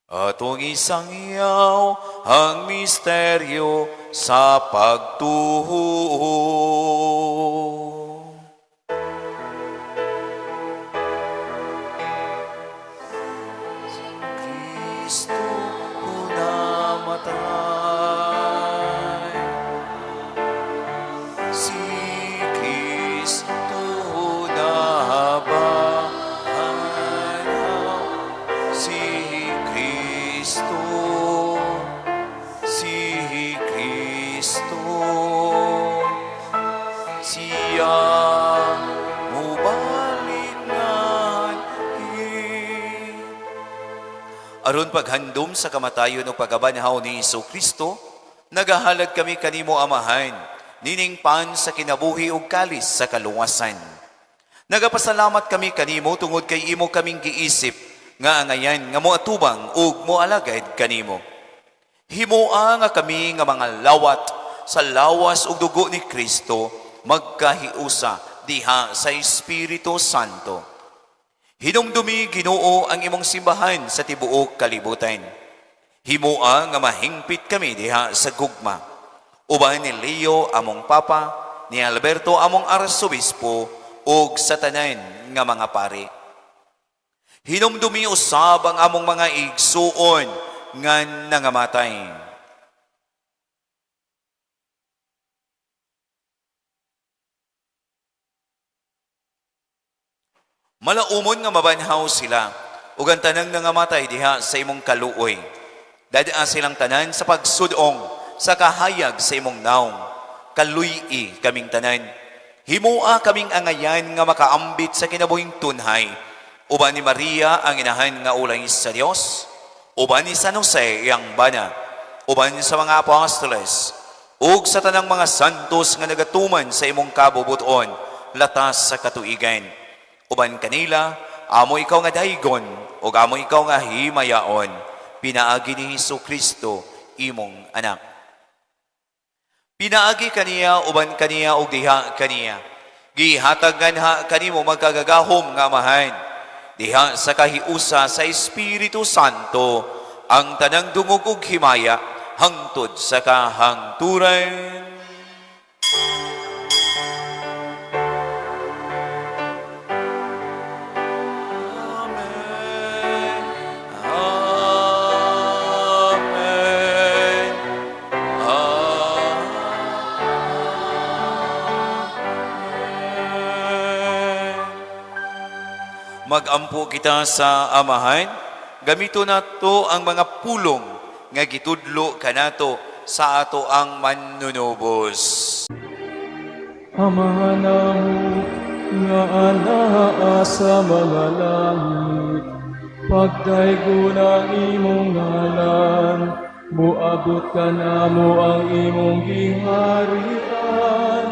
Atong isangyaw ang misteryo sa pagtuo. Si Kristo namatay. Si Kristo nabanhaw. Si Kristo, si Kristo, siya mubalik nganhi. Aron paghandom sa kamatayon ug pagkabanhaw ni Hesus Kristo, nagahalad kami kanimo, Amahan, nining pan sa kinabuhi ug kalis sa kaluwasan. Nagapasalamat kami kanimo tungod kay imo kaming giisip nga angayan nga moatubang ug moalagad kanimo. Himoa nga kami nga mga lawat sa lawas ug dugo ni Kristo magkahiusa diha sa Espiritu Santo. Hinumdumi, Ginoo, ang imong simbahan sa tibuok kalibutan. Himoa nga mahingpit kami diha sa gugma. Uban ni Leo among Papa, ni Alberto among Arsobispo, ug sa tanan nga mga pari. Hinumdumi usab ang among mga igsuon nga nangamatay. Malaumon nga mabanhaw sila ug ang tanang nangamatay diha sa imong kaluoy. Dad-a silang tanan sa pagsudong sa kahayag sa imong naong. Kaluy-i kaming tanan. Himoa kaming angayan nga makaambit sa kinabuhing tunhay. Uban ni Maria ang inahan nga ulay sa Dios, uban ni San Jose iyang bana, uban sa mga apostoles, ug sa tanang mga santos nga nagatuman sa imong kabubuton latas sa katuigan. Uban kanila, amo ikaw nga daygon, ug amo ikaw nga himayaon, pinaagi ni Hesus Kristo, imong anak. Pinaagi kaniya, uban kaniya, ug diha kaniya, gihatag nganha kanimo magkagagahom nga Amahan, diha sa kahiusa sa Espiritu Santo, ang tanang dungog ug himaya hangtod sa kahangturan. Amen. Amen. Amen. Magampo kita sa Amahan, gamito nato ang mga pulong nga gitudlo kanato sa ato ang manunubos. Amahan namo nga anaa sa mga langit, pagdaygon ang imong ngalan, muabot kanamo ang imong giharian,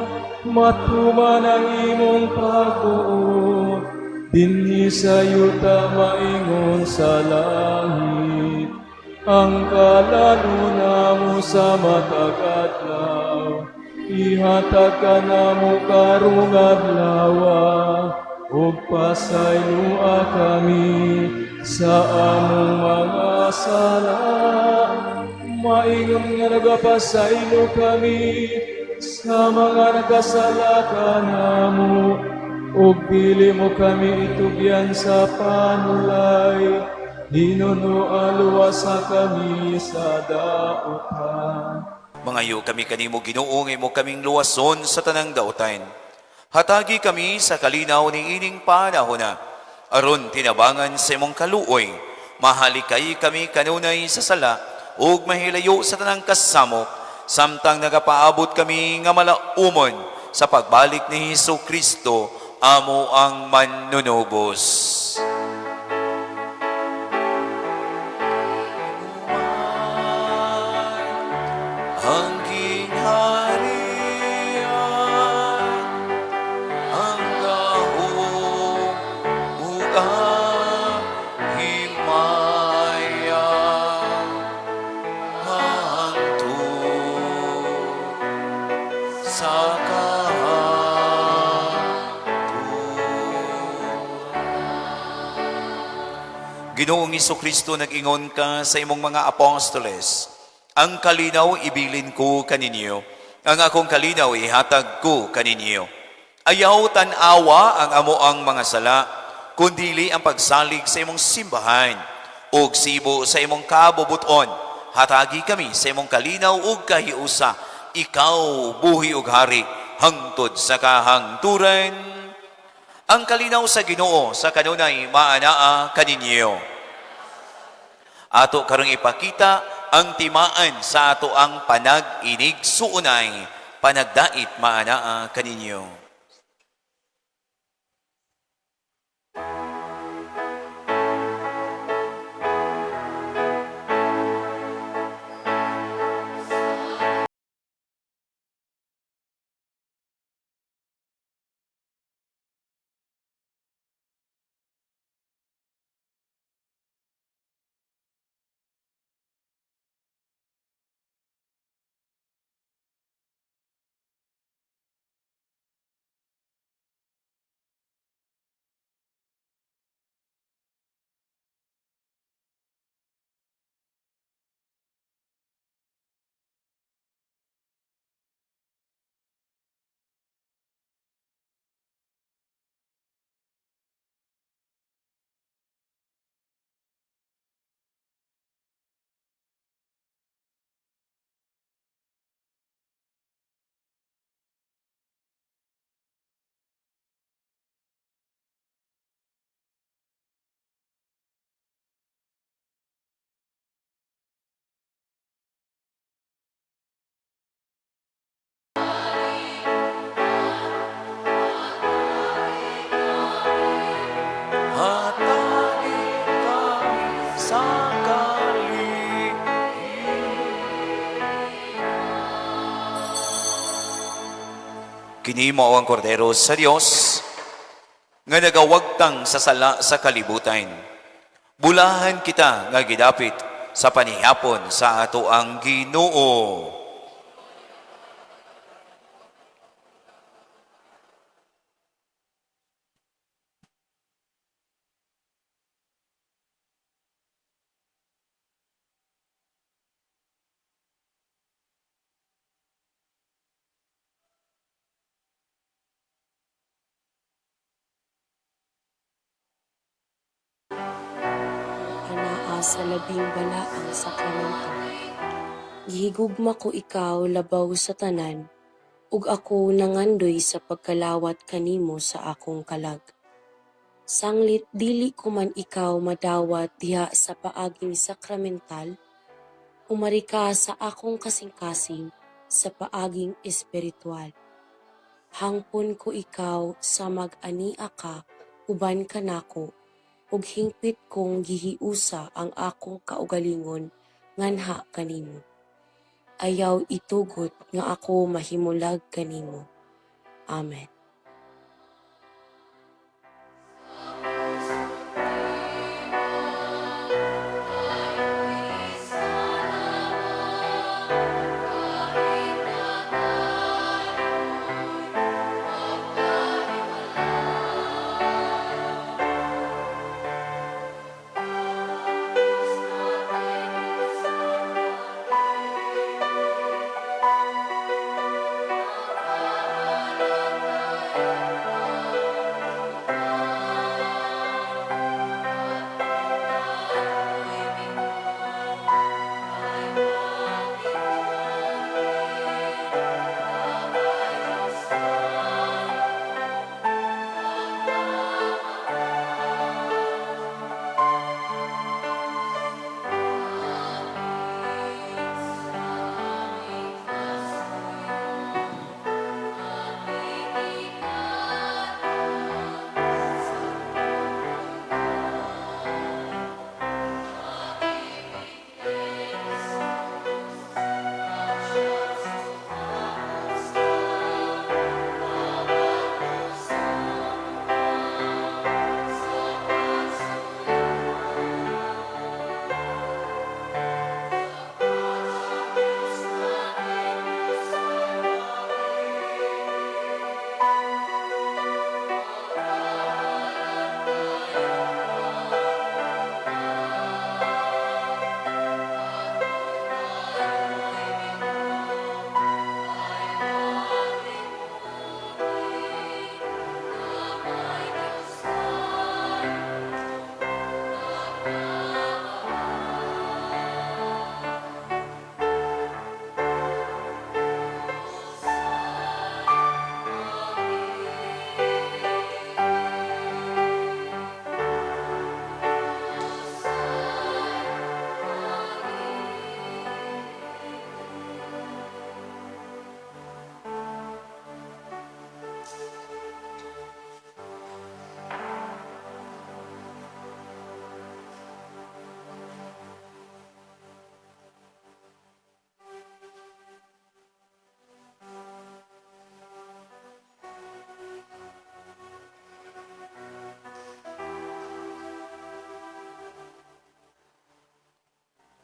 matuman ang imong pagbuot, dinhi sa yuta maingon sa langit. Ang kalan-on namo sa matag adlaw, ihatag kanamo karong adlawa, ug pasayloa kami sa among mga sala, maingon nga nagapasaylo kami sa mga nagkasala kanamo, ug dili mo kami itugyan sa panulay, hinunoa luwasa kami sa dautan. Mangayo kami kanimo, Ginoo, nga imo kaming luwason sa tanang dautan. Hatagi kami sa kalinaw ni ining panahona, aron tinabangan sa imong kaluoy, mahalikay kami kanunay sa sala ug mahilayo sa tanang kasamok, samtang nagapaabot kami nga malaumon sa pagbalik ni Hesus Kristo, amo ang manunubos. Ang gingharian, ang gahom ug ang himaya, hangtod sa kahangturan. Ginoong Kristo, nag-ingon ka sa imong mga apostoles, "Ang kalinaw ibilin ko kaninyo, ang akong kalinaw ihatag ko kaninyo. Ayaw tan-awa ang amoang mga sala, kundili ang pagsalig sa imong simbahan, ug sibo sa imong kabubuton. Hatagi kami sa imong kalinaw ug kahiusa, ikaw buhi ug hari, hangtod sa kahangturan." Ang kalinaw sa Ginoo sa kanunay maanaa kaninyo. Ato karong ipakita ang timaan sa ato ang panag-inig-suunay, panagdait maanaa kaninyo. Hatagi kami sa kali. Kini mao ang kordero sa Dios nga nagawagtang sa sala sa kalibutan. Bulahan kita nga gidapit sa panihapon sa ato ang Ginoo. Anaa sa labing balaang sakramento. Gihigugma ko ikaw labaw sa tanan, ug ako nangandoy sa pagkalawat kanimo sa akong kalag. Sanglit dili ko man ikaw madawat diha sa paaging sakramental, umari ka sa akong kasing-kasing sa paaging espiritual. Hangpon ko ikaw sa mag-ania ka uban kanako, ug hingpit kong gihiusa ang akong kaugalingon nganha kanimo. Ayaw itugot nga ako mahimulag kanimo. Amen.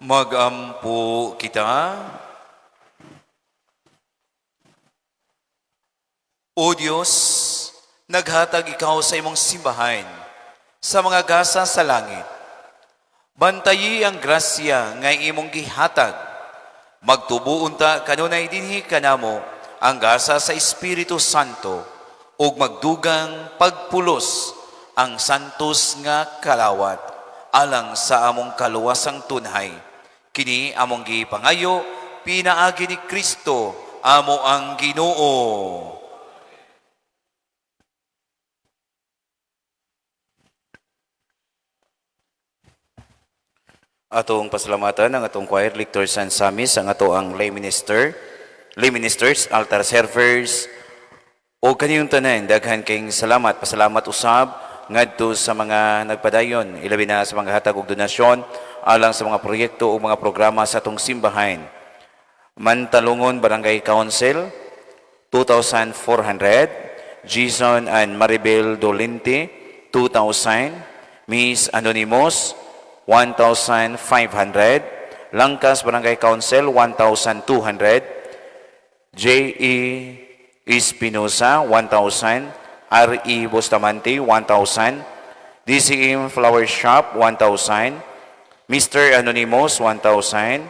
Magampo kita. O Diyos, naghatag ikaw sa imong simbahan sa mga gasa sa langit. Bantayi ang grasya nga imong gihatag. Magtubo unta kanunay dinhi kanamo ang gasa sa Espiritu Santo ug magdugang pagpulos ang santos nga kalawat alang sa among kaluwasang tunhay. Kini among gipangayo pinaagi ni Kristo amo ang Ginoo. Atong pasalamatan ang atong choir, Lector San Samis, ang ato ang lay minister, lay ministers, altar servers, o kaniyong tanan, daghan kayong salamat. Pasalamat usab ngadto sa mga nagpadayon, ilabi na sa mga hatag og donasyon alang sa mga proyekto o mga programa sa atong simbahan. Mantalungon Barangay Council, 2,400. Jason and Maribel Dolente, 2,000. Miss Anonymous, 1,500. Langkas Barangay Council, 1,200. J.E. Espinosa, 1,000. R.E. Bustamante, 1,000. DCM Flower Shop, 1,000. Mr. Anonymous, 1,000.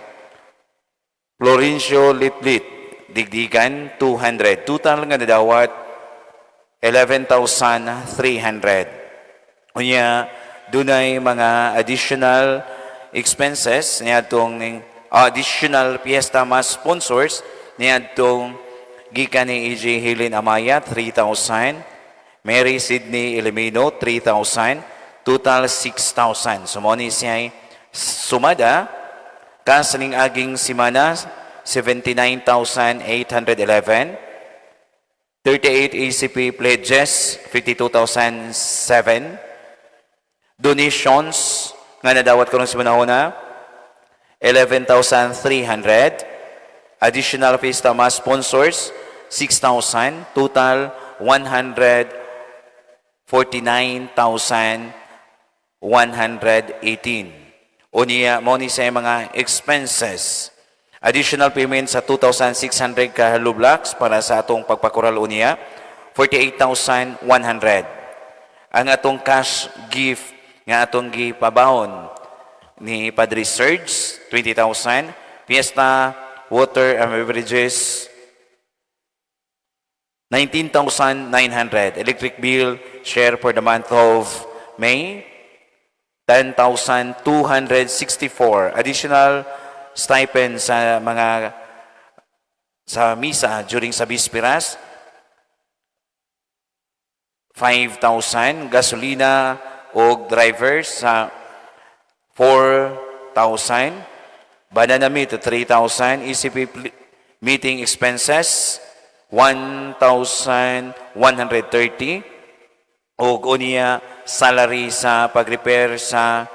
Florencio Litlit, Digdigan, 200. Total nga nadawat, 11,300. Unya, dunay mga additional expenses niadtong additional Fiesta Mass sponsors niadtong gikan ni EJ Helen Amaya, 3,000. Mary Sidney Elimino, 3,000. Total 6,000. So mo ni siya sumada kasaning aging simana, 79,811. 38 ACP pledges, 52,007. Donations nga nadawat karon sa manahona, 11,300. Additional Fiesta Mass sponsors, 6,000. Total 149,118. Unya, mo ni sa mga expenses. Additional payment sa 2,600 ka hollow blocks para sa atong pagpakural unya, 48,100. Ang atong cash gift nga atong gipabahon ni Padre Serge, 20,000. Fiesta water and beverages, 19,900. Electric bill share for the month of May, 10,264. Additional stipend sa mga sa misa during sa Bispiras, 5,000. Gasolina o drivers sa 4,000. Banana meat, 3,000. ECP meeting expenses, 1,130. O unya salary sa pag-repair sa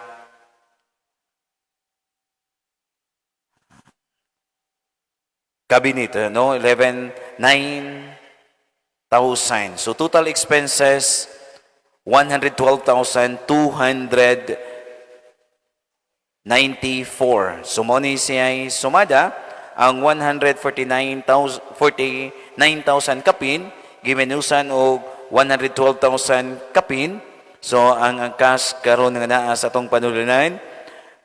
cabinet, no? 11, 9,000. So total expenses, 112,294. So mo ni siya sumada ang 149,000 49,000 kapin giminusan og 112,000 kapin. So ang cash karon nga naa sa atong panulunan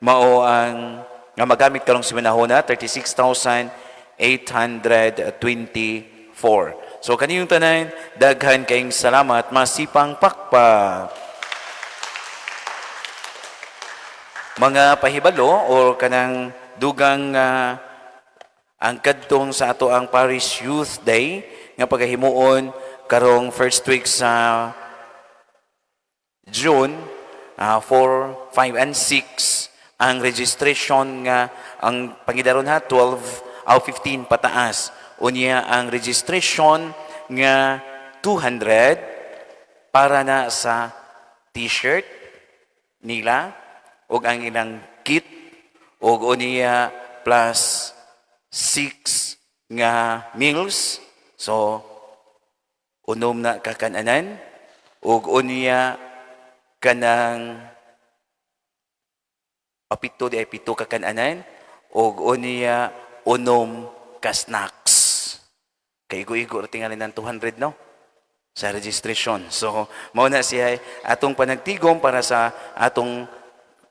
mao ang nga magamit karong simanahona, 36,824. So kaniyong tanan, daghan kayong salamat, masipang pakpak. Mga pahibalo o kanang dugang ang kadtong sa ato ang Parish Youth Day nga pagahimuon karong first week sa June, 4, 5 and 6. Ang registration nga ang pangidaron ha, 12 o 15 pataas. Unya ang registration nga 200 para na sa t-shirt nila ug ang ilang kit ug unya plus 6 nga meals, so unom na kakananan, ug unya kanang Pito di ay 7 ka kananan og unya 6 ka snacks. Kay igo-igo ra tingali ng 200, no? Sa registration. So, mao na siya atong panagtigom para sa atong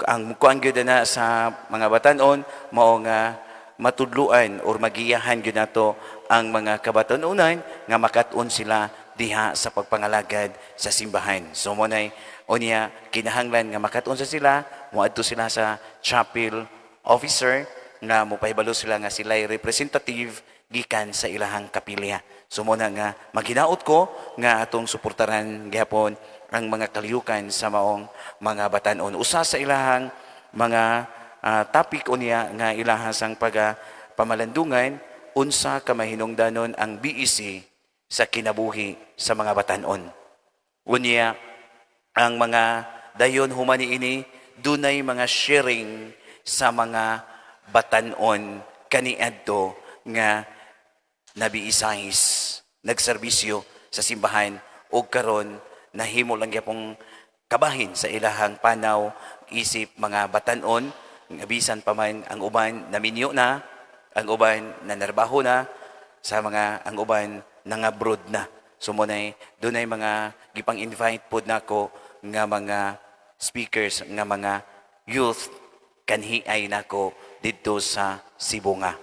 ang kuan gyud na sa mga batanon, mao nga matudluan or magiyahan gyud nato ang mga kabatan-onan nga makat-on sila diha sa pagpangalagad sa simbahan. So mo nay unya kinahanglan nga makat-on sa sila, moadto sila sa chapel officer nga mopahibalo sila nga sila'y representative gikan sa ilahang kapilya. So mo na nga maghinaot ko nga atong suportaran gihapon ang mga kaliyukan sa maong mga batanon. Usa sa ilahang mga topic unya nga ilaha sang paga pamalandungan, unsa ka mahinungdanon ang BEC sa kinabuhi sa mga batanon. Unya ang mga dayon human niini dunay mga sharing sa mga batanon kaniadto nga nabiisais nagserbisyo sa simbahan og karon nahimo lang gyapong kabahin sa ilahang panaw isip mga batanon nga bisan pa man ang uban naminyo na, ang uban nanarbaho na, sa mga ang uban nangabroad na. So mo nay dunay mga gipang-invite pod nako nga mga speakers nga mga youth kanhiay nako didto sa Sibonga.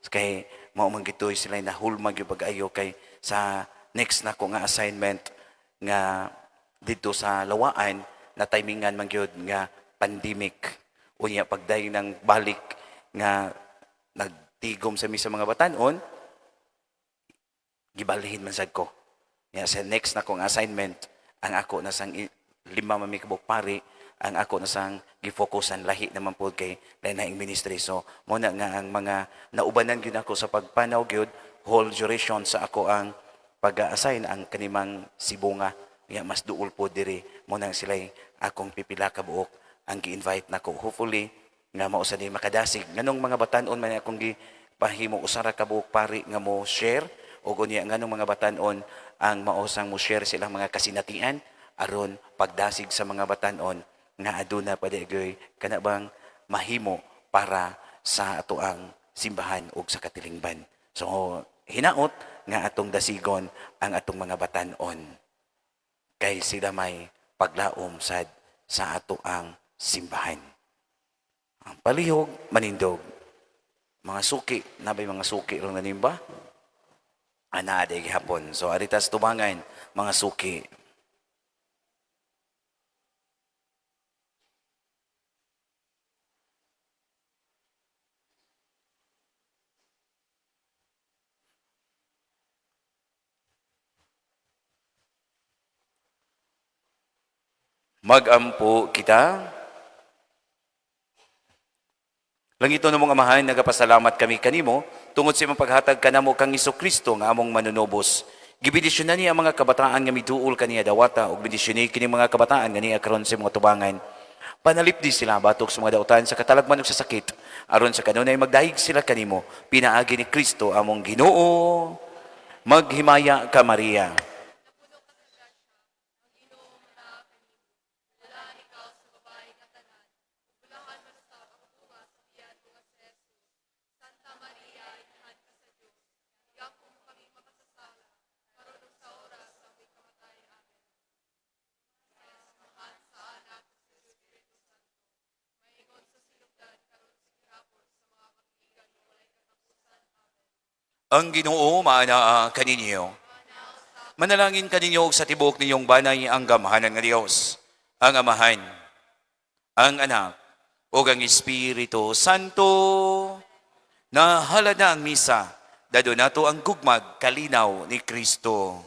Kay mao man gitoy sila nahulma gyud pag-ayo kay sa next nako nga assignment nga didto sa Lawaan na timingan man gyud nga pandemic. Unya pagday ng balik nga nagtigom sa mi sa mga batanon, gibalhin man sad ko. Ya sa next na kong assignment, ang ako na sang 5 man mi kabuok pari, ang ako na sang gifokusan lahi naman pod kay lain ministry. So mo na nga ang mga naubanan gyud ako sa pagpanaw gyud whole duration sa ako ang pag-assign ang kanimang Sibonga. Ya mas duol po diri mo nang sila'y akong pipila ka buok ang gi-invite nako. Hopefully nga mao sa ni makadasig nganong mga batan-on man akong gipahimo usa ra ka buok pari nga mo share og unya nganong mga batan-on ang maosang mo share silang mga kasinatian aron pagdasig sa mga batan-on nga aduna pa di kana bang mahimo para sa atoang simbahan ug sa katilingban. So hinaot nga atong dasigon ang atong mga batan-on kay sila may paglaom sad sa atoang simbahan. Ang palihog manindog. Mga suki, nabay mga suki ron nanimba? Ana day gihapon. So aritas tubangan mga suki. Magampo kita. Langito namong Amahan, nagapasalamat kami kanimo tungod sa imong paghatag kanamo kang Kristo nga among manunobos. Gibendisyonan niya ang mga kabataan nga miduol kaniya dawata ug bendisyoni kini mga kabataan nga niya karon sa mga tubangan. Panalipdi sila batok sa mga dautan sa katalagman ug sa sakit aron sa kanunay magdayeg sila kanimo pinaagi ni Kristo among Ginoo. Maghimaya ka Maria. Ang Ginoo maanaa kaninyo. Manalangin kaninyo og sa tibuok ninyong banay ang gamhanan nga Dios, ang Amahan, ang Anak, ug ang Espiritu Santo. Nahalad na ang misa, dado nato ang gugmag kalinaw ni Kristo.